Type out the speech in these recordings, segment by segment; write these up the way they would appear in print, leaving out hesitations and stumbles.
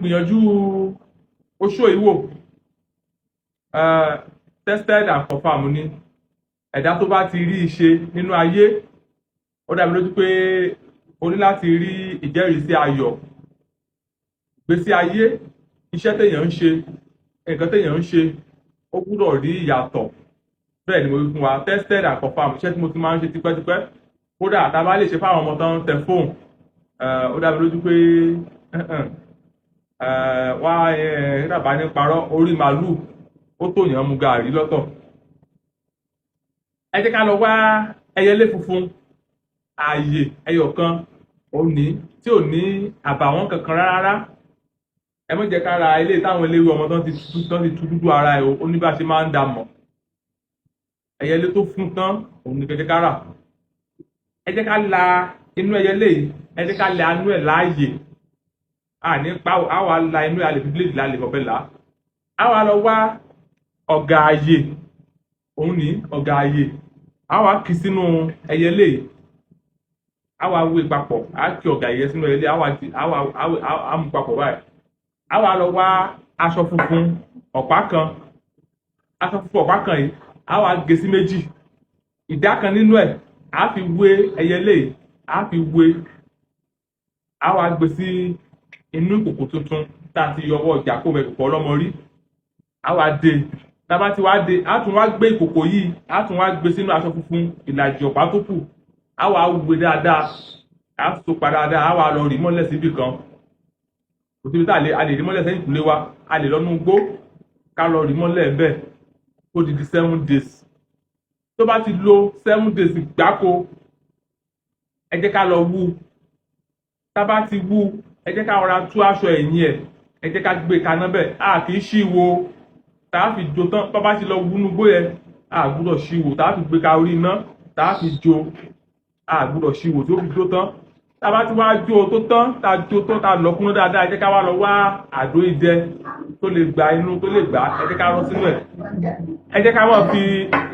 Gbìyànjú oṣó ìwò, tested and confirmed ni. Ẹ̀dá tó bá ti rí i ṣe nínú ayé, ó dá mi lójú pé o ní láti rí ìjẹ́rìísí ayọ̀ ìgbésí ayé. Iṣẹ́ téèyàn ń ṣe, nǹkan téèyàn ń ṣe, ó gbúdọ̀ rí ìyàtọ̀. Bẹ́ẹ̀ ni mo wí fún wa, tested and confirmed. Iṣẹ́ tí mo ti máa ń ṣe tipẹ́tipẹ́, kódà tá a bá lè ṣe fáwọn ọmọ tó ń tẹ fóònù, ó dá mi lójú pé wá dàbá ní parọ́, orí màálù ó tó yàn mu gàrí lọ́tọ̀. Ẹ jẹ́ ká lọ wá ẹyẹlé funfun ààyè ẹyọ kan òní tí ò ní àbàwọ́n kankan rárá. Ẹ má jẹ́ ká ra ilé táwọn eléwé ọmọ tán ti tú dúdú ara ẹ̀. Ó ní bá ṣe máa ń dà mọ̀. Ẹyẹlé tó fún tán òun ní kẹ̀kẹ́ ká rà. Ẹ jẹ́ ká la inú ẹyẹlé yìí, ẹ jẹ́ ká la inú ẹ̀ láàyè. Àní pa á wà la inú ẹ̀, a lè fi bíléèdì la, lè fọ̀bẹ là á. Wà lọ wá ọ̀gà àyè, òun ní ọ̀gà àyè, á wà kì sínú ẹyẹlé yìí, á wà wé papọ̀, á kí ọ̀gà àyè sínú ẹyẹlé, á wà ti á wà á mú papọ̀ báyìí. Á wà lọ wá aṣọ funfun ọ̀pá kan. Aṣọ funfun ọ̀pá kan yìí, á wà gé sí méjì. Ìdá kan nínú ẹ̀, á fi wé ẹyẹlé yìí, á fi wé, á wà gbé sí inú ìkòkò tuntun tá a ti yọ ọwọ́ ọjà kó bẹ, kòkò ọlọ́mọ rí. Á wà dé, tá a bá ti wá dé, á tún wá gbé ìkòkò yìí, á tún wá gbé sínú aṣọ funfun ìlàjì ọ̀pá tó kù, á wà wé dáadáa, á so pa dáadáa, á wà lọ rí mọ́lẹ̀ síbì kan. Kò síbi tá a lè rí mọ́lẹ̀ sẹ́yìn kùlé wa, a lè lọ́nú gbó ká lọ rí mọ́lẹ̀ bẹ́ẹ̀ ó di 7 days. Tó bá ti lo 7 days gbáko, ẹ jẹ́ ká lọ wú. Tá bá ti wú, ẹ jẹ́ ká rọra tú aṣọ ẹ̀yìn ẹ̀, ẹ jẹ́ ká gbé kaná bẹ́ẹ̀. A kì í ṣí wo tá a fi jó tán. Bá bá ti lọ wúnú gbó yẹn, a gbúdọ̀ ṣí wò. Tá a fi gbé ka orí iná, tá a fi jó, a gbúdọ̀ ṣí wò tí ó fi jó tán. Tá a bá ti wá jó tó tán, tá a jó tán, tá a lọ kúnná dáadáa, ẹ jẹ́ ká wá lọ wá àdó idẹ tó lè gba inú, tó lè gbà, ẹ jẹ́ ká rọ́ sínú ẹ̀. Ẹ jẹ́ ká máa fi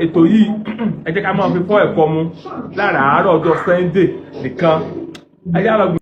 ètò yìí, ẹ jẹ́ ká máa fi fọ́ ẹ̀kọ́ mu láràárọ̀ ọjọ́ Sunday nìkan. Ẹ jẹ́ á lọ.